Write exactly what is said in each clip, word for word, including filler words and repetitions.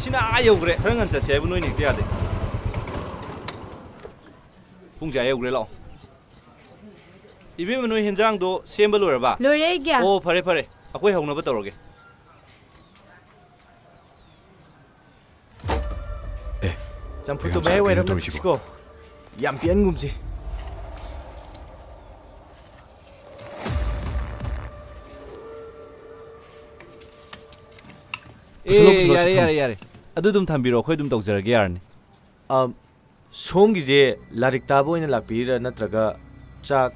ꯁꯤꯅ ꯑꯥ ꯌꯧꯈ꯭ꯔꯦ꯫ ꯈꯔ ꯉꯟꯅ ꯆꯠꯁꯦ ꯍꯥꯏꯕ ꯅꯣꯏꯅ ꯍꯦꯛꯇ ꯌꯥꯗꯦ꯫ ꯄꯨꯡꯁꯦ ꯑꯥ ꯌꯧꯈ꯭ꯔꯦ, ꯂꯥꯛꯑꯣ꯫ ꯏꯕꯦꯝꯃ, ꯅꯣꯏ ꯍꯦꯟꯖꯥꯡꯗꯣ ꯁꯦꯝꯕ ꯂꯣꯏꯔꯕ? ꯂꯣꯏꯔꯦ, ꯑꯩꯒꯤ꯫ ꯑꯣ, ꯐꯔꯦ, ꯐꯔꯦ꯫ ꯑꯩꯈꯣꯏ ꯍꯧꯅꯕ ꯇꯧꯔꯒꯦ꯫ ꯑꯦ, ꯆꯝꯐꯨꯠꯇꯣ ꯀꯩꯅꯣ ꯃꯌꯥꯏ ꯋꯥꯏꯔꯞꯅ ꯇꯧꯔꯤꯁꯤꯕꯣ? ꯇꯧꯁꯤꯀꯣ꯫ ꯌꯥꯝ ꯄꯤꯍꯟꯒꯨꯝꯁꯤ꯫ ꯄꯨꯁꯜꯂꯣ, ꯑꯦ, ꯄꯨꯁꯜꯂꯣ, ꯌꯥꯔꯦ, ꯁꯤ ꯊꯝꯃꯣ꯫ ꯌꯥꯔꯦ, ꯌꯥꯔꯦ꯫ ꯑꯗꯨ ꯑꯗꯨꯝ ꯊꯝꯕꯤꯔꯣ, ꯑꯩꯈꯣꯏ ꯑꯗꯨꯝ ꯇꯧꯖꯔꯒꯦ, ꯌꯥꯔꯅꯤ꯫ ꯑ, ꯁꯣꯝꯒꯤꯁꯦ ꯂꯥꯏꯔꯤꯛ ꯇꯥꯕ ꯑꯣꯏꯅ ꯂꯥꯛꯄꯤꯔꯤꯔꯥ, ꯅꯠꯇ꯭ꯔꯒ ꯆꯥꯛ?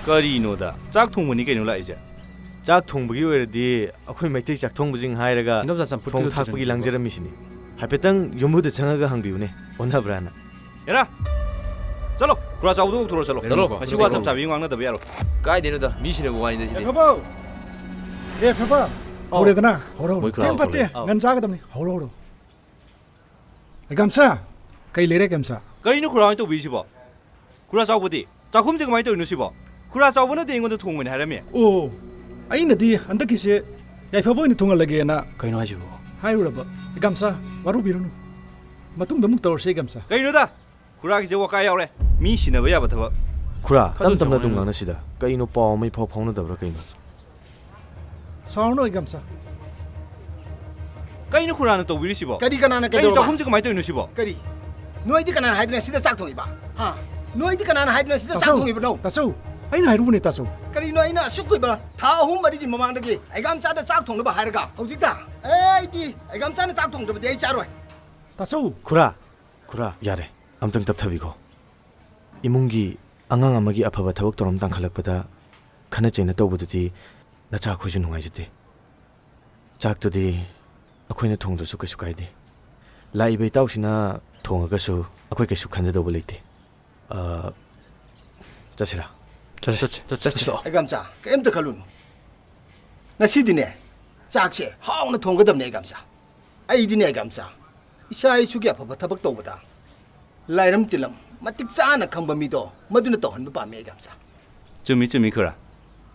ꯀꯔꯤꯅꯣꯗ? ꯆꯥꯛ ꯊꯣꯡꯕꯅꯤ ꯀꯩꯅꯣ ꯂꯥꯛꯏꯁꯦ꯫ ꯆꯥꯛ ꯊꯣꯡꯕꯒꯤ ꯑꯣꯏꯔꯗꯤ ꯑꯩꯈꯣꯏ ꯃꯩꯇꯩ ꯆꯥꯛ ꯊꯣꯡꯕꯁꯤꯡ ꯍꯥꯏꯔꯒ ꯏꯟꯗꯣꯝꯆꯥ, ꯆꯝꯐꯨꯠꯀꯤꯗꯣ ꯊꯣꯡ ꯊꯥꯛꯄꯒꯤ ꯇꯨꯁꯟꯕꯤꯔꯣ꯫ ꯂꯥꯡꯖꯔꯝꯃꯤꯁꯤꯅꯤ꯫ ꯍꯥꯏꯐꯦꯠꯇꯪ ꯌꯨꯝꯕꯨꯗ ꯆꯪꯉꯒ ꯍꯪꯕꯤꯌꯨꯅꯦ, ꯑꯣꯟꯅꯕ꯭ꯔꯥꯅ꯫ ꯍꯦꯔꯥ! ꯆꯠꯂꯣ, ꯈꯨꯔꯥ ꯆꯥꯎꯕꯗꯣ ꯀꯧꯊꯣꯔꯣ, ꯆꯠꯂꯣ꯫ ꯆꯠꯂꯣꯀꯣ꯫ ꯉꯁꯤ ꯋꯥ ꯆꯞ ꯆꯥꯕꯤ ꯉꯥꯡꯅꯗꯕ ꯌꯥꯔꯣꯏ꯫ ꯀꯥꯏꯗꯩꯅꯣꯗ, ꯃꯤ ꯁꯤꯟꯅꯕ ꯋꯥꯅꯤꯗ ꯁꯤꯗꯤ꯫ ꯌꯥꯏꯐꯕꯧ! ꯑꯦ, ꯐꯕ! ꯑꯧ꯫ ꯍꯧꯔꯦꯗꯅ, ꯍꯧꯔꯣ, ꯍꯧꯔꯣ꯫ ꯃꯣꯏ ꯈꯨꯔꯥ ꯊꯦꯡ ꯐꯠꯇꯦ, ꯆꯥꯎꯊꯣꯔꯛꯑꯦ꯫ ꯑꯧ꯫ ꯉꯟ ꯆꯥꯒꯗꯕꯅꯤ, ꯍꯧꯔꯣ, ꯍꯧꯔꯣ꯫ ꯑꯦ, ꯒꯥꯝꯁꯥ! ꯀꯩ ꯂꯩꯔꯦ, ꯒꯥꯝꯁꯥ? ꯀꯔꯤꯅꯣ ꯈꯨꯔꯥ ꯍꯣꯏꯅ ꯇꯧꯕꯤꯔꯤꯁꯤꯕꯣ? ꯈꯨꯔꯥ ꯆꯥꯎꯕꯗꯤ? ꯆꯥꯛꯈꯨꯝꯁꯦ ꯀꯃꯥꯏꯅ ꯇꯧꯔꯤꯅꯣ ꯁꯤꯕꯣ? ꯈꯨꯔꯥ ꯆꯥꯎꯕꯅꯗꯤ ꯑꯩꯉꯣꯟꯗ ꯊꯣꯡꯕꯅꯤ ꯍꯥꯏꯔꯝꯃꯤ꯫ ꯑꯣ, ꯑꯩꯅꯗꯤ ꯍꯟꯗꯛꯀꯤꯁꯦ ꯌꯥꯏꯐꯕ ꯑꯣꯏꯅ ꯊꯣꯡꯍꯜꯂꯒꯦꯅ ꯀꯩꯅꯣ ꯍꯥꯏꯁꯤꯕꯣ? ꯍꯥꯏꯔꯨꯔꯕ꯫ ꯑꯦ, ꯒꯥꯝꯁꯥ, ꯋꯥꯔꯧꯕꯤꯔꯨꯅꯨ꯫ ꯃꯇꯨꯡꯗ ꯑꯃꯨꯛ ꯇꯧꯔꯁꯦ, ꯒꯥꯝꯁꯥ꯫ ꯀꯩꯅꯣꯗ? ꯈꯨꯔꯥꯒꯤꯁꯦ ꯋꯥꯀꯥ ꯌꯥꯎꯔꯦ꯫ ꯃꯤ ꯁꯤꯟꯅꯕ ꯌꯥꯕ ꯊꯕꯛ꯫ ꯈꯨꯔꯥ, ꯈꯔ ꯇꯞ ꯇꯞꯅ ꯑꯗꯨꯝ ꯆꯥꯎꯍꯜꯂꯨ꯫ ꯉꯥꯡꯅꯁꯤꯗ꯫ ꯀꯩꯅꯣ, ꯄꯥꯎ ꯑꯃ ꯏꯐꯥꯎ ꯐꯥꯎꯅꯗꯕ꯭ꯔꯥ ꯀꯩꯅꯣ? ꯁꯥꯎꯔꯅꯨ, ꯑꯩ ꯒꯥꯝꯁꯥ꯫ ꯀꯩꯅꯣ ꯈꯨꯔꯥꯅ ꯇꯧꯕꯤꯔꯤꯁꯤꯕꯣ? ꯀꯔꯤ, ꯀꯅꯥꯅ ꯀꯩꯅꯣ, ꯀꯩꯗꯧꯔꯕ? ꯆꯥꯛꯈꯨꯝꯁꯦ ꯀꯃꯥꯏꯅ ꯇꯧꯔꯤꯅꯣ ꯁꯤꯕꯣ? ꯀꯔꯤ? ꯅꯣꯏꯗꯤ ꯀꯅꯥꯅ ꯍꯥꯏꯗꯅ ꯁꯤꯗ ꯆꯥꯛ ꯊꯣꯡꯉꯤꯕ? ꯍꯥ? ꯅꯣꯏꯗꯤ ꯀꯅꯥꯅ ꯍꯥꯏꯗꯅ ꯁꯤꯗ ꯆꯥꯛ ꯇꯥꯆꯧ, ꯊꯣꯡꯉꯤꯕꯅꯣ? ꯇꯥꯆꯧ, ꯑꯩꯅ ꯍꯥꯏꯔꯨꯕꯅꯦ, ꯇꯥꯆꯧ꯫ ꯀꯔꯤꯅꯣ, ꯑꯩꯅ ꯑꯁꯨꯛ ꯀꯨꯏꯕ ꯊꯥ ꯑꯍꯨꯝ ꯃꯔꯤꯒꯤ ꯃꯃꯥꯡꯗꯒꯤ ꯑꯩꯒꯥꯝꯆꯥꯗ ꯆꯥꯛ ꯊꯣꯡꯅꯕ ꯍꯥꯏꯔꯒ ꯍꯧꯖꯤꯛꯇ? ꯑꯦ, ꯑꯩꯗꯤ ꯑꯩꯒꯥꯝꯆꯥꯅ ꯆꯥꯛ ꯊꯣꯡꯗ꯭ꯔꯕꯗꯤ ꯑꯩ ꯆꯥꯔꯣꯏ꯫ ꯇꯥꯆꯧ! ꯈꯨꯔꯥ, ꯈꯨꯔꯥ, ꯌꯥꯔꯦ꯫ ꯑꯝꯇꯪ ꯇꯞꯊꯕꯤꯈꯣ꯫ ꯏꯃꯨꯡꯒꯤ ꯑꯉꯥꯡ ꯑꯃꯒꯤ ꯑꯐꯕ ꯊꯕꯛ ꯊꯧꯔꯝ ꯇꯥꯟꯈꯠꯂꯛꯄꯗ ꯈꯠꯅ ꯆꯩꯅ ꯇꯧꯕꯗꯨꯗꯤ ꯅꯆꯥꯈꯣꯏꯁꯨ ꯅꯨꯡꯉꯥꯏꯖꯗꯦ꯫ ꯆꯥꯛꯇꯨꯗꯤ ꯑꯩꯈꯣꯏꯅ ꯊꯣꯡꯗ꯭ꯔꯁꯨ ꯀꯩꯁꯨ ꯀꯥꯏꯗꯦ꯫ ꯂꯥꯛꯏꯕ ꯏꯇꯥꯎꯁꯤꯅ ꯊꯣꯡꯉꯒꯁꯨ ꯑꯩꯈꯣꯏ ꯀꯩꯁꯨ ꯈꯟꯖꯗꯧꯕ ꯂꯩꯇꯦ꯫ ꯑ, ꯆꯠꯁꯤꯔꯥ? ꯆꯠꯁꯤ, ꯆꯠꯁꯤ, ꯆꯠꯁꯤ, ꯂꯥꯛꯑꯣ꯫ ꯑꯩꯒꯥꯝꯆꯥ, ꯀꯩꯝꯇ ꯈꯜꯂꯨꯅꯨ꯫ ꯉꯁꯤꯗꯤꯅꯦ, ꯆꯥꯛꯁꯦ ꯍꯥꯎꯅ ꯊꯣꯡꯒꯗꯕꯅꯦ, ꯑꯩꯒꯥꯝꯆꯥ꯫ ꯑꯩꯗꯤꯅꯦ, ꯑꯩꯒꯥꯝꯆꯥ, ꯏꯆꯥ ꯏꯁꯨꯒꯤ ꯑꯐꯕ ꯊꯕꯛ ꯇꯧꯕꯗ ꯂꯥꯏꯔꯝ ꯇꯤꯜꯂꯝ ꯃꯇꯤꯛ ꯆꯥꯅ ꯈꯪꯕ ꯃꯤꯗꯣ ꯃꯗꯨꯅ ꯇꯧꯍꯟꯕ ꯄꯥꯝꯃꯤ, ꯑꯩꯒꯥꯝꯆꯥ꯫ ꯆꯨꯝꯃꯤ, ꯆꯨꯝꯃꯤ, ꯈꯨꯔꯥ꯫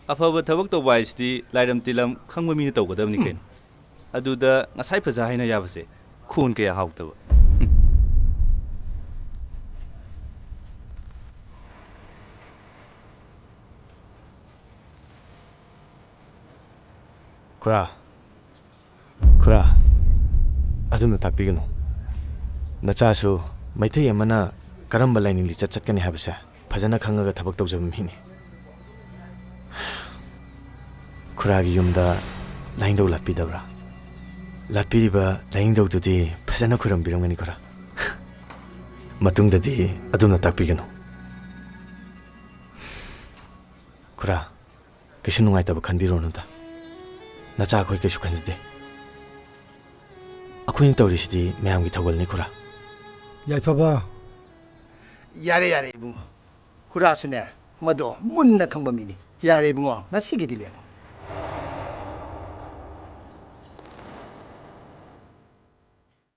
ꯑꯐꯕ ꯊꯕꯛ ꯇꯧꯕ ꯍꯥꯏꯁꯤꯗꯤ ꯂꯥꯏꯔꯝ ꯇꯤꯜꯂꯝ ꯈꯪꯕ ꯃꯤꯅ ꯇꯧꯒꯗꯕꯅꯤ ꯀꯩꯅꯣ꯫ ꯑꯗꯨꯗ ꯉꯁꯥꯏ ꯐꯖ ꯍꯥꯏꯅ ꯌꯥꯕꯁꯦ, ꯈꯣꯟ ꯀꯌꯥ ꯍꯥꯎꯇꯕ꯫ ꯈꯨꯔꯥ, ꯈꯨꯔꯥ, ꯑꯗꯨꯝꯅ ꯇꯥꯛꯄꯤꯒꯅꯨ꯫ ꯅꯆꯥꯁꯨ ꯃꯩꯇꯩ ꯑꯃꯅ ꯀꯔꯝꯕ ꯂꯥꯏꯅꯤꯡ ꯂꯤꯆꯠ ꯆꯠꯀꯅꯤ ꯍꯥꯏꯕꯁꯦ ꯐꯖꯅ ꯈꯪꯉꯒ ꯊꯕꯛ ꯇꯧꯖꯕ ꯃꯤꯅꯤ꯫ ꯈꯨꯔꯥꯒꯤ ꯌꯨꯝꯗ ꯂꯥꯏꯅꯤꯡꯊꯧ ꯂꯥꯠꯄꯤꯗꯕ꯭ꯔꯥ? ꯂꯥꯠꯄꯤꯔꯤꯕ ꯂꯥꯏꯅꯤꯡꯊꯧꯗꯨꯗꯤ ꯐꯖꯅ ꯈꯨꯔꯨꯝꯕꯤꯔꯝꯒꯅꯤ, ꯈꯨꯔꯥ꯫ ꯃꯇꯨꯡꯗꯗꯤ ꯑꯗꯨꯝꯅ ꯇꯥꯛꯄꯤꯒꯅꯨ꯫ ꯈꯨꯔꯥ, ꯀꯩꯁꯨ ꯅꯨꯡꯉꯥꯏꯇꯕ ꯈꯟꯕꯤꯔꯨꯔꯅꯨꯗ꯫ ꯅꯆꯥ ꯑꯩꯈꯣꯏ ꯀꯩꯁꯨ ꯈꯟꯖꯗꯦ꯫ ꯑꯩꯈꯣꯏꯅ ꯇꯧꯔꯤꯁꯤꯗꯤ ꯃꯌꯥꯝꯒꯤ ꯊꯧꯒꯜꯅꯤ, ꯈꯨꯔꯥ꯫ ꯌꯥꯏꯐꯕ꯫ ꯌꯥꯔꯦ, ꯌꯥꯔꯦ, ꯏꯕꯨꯡꯉꯣ꯫ ꯈꯨꯔꯥꯁꯨꯅꯦ, ꯃꯗꯣ ꯃꯨꯟꯅ ꯈꯪꯕ ꯃꯤꯅꯤ꯫ ꯌꯥꯔꯦ, ꯏꯕꯨꯡꯉꯣ, ꯉꯁꯤꯒꯤꯗꯤ ꯂꯦꯝꯃꯣ꯫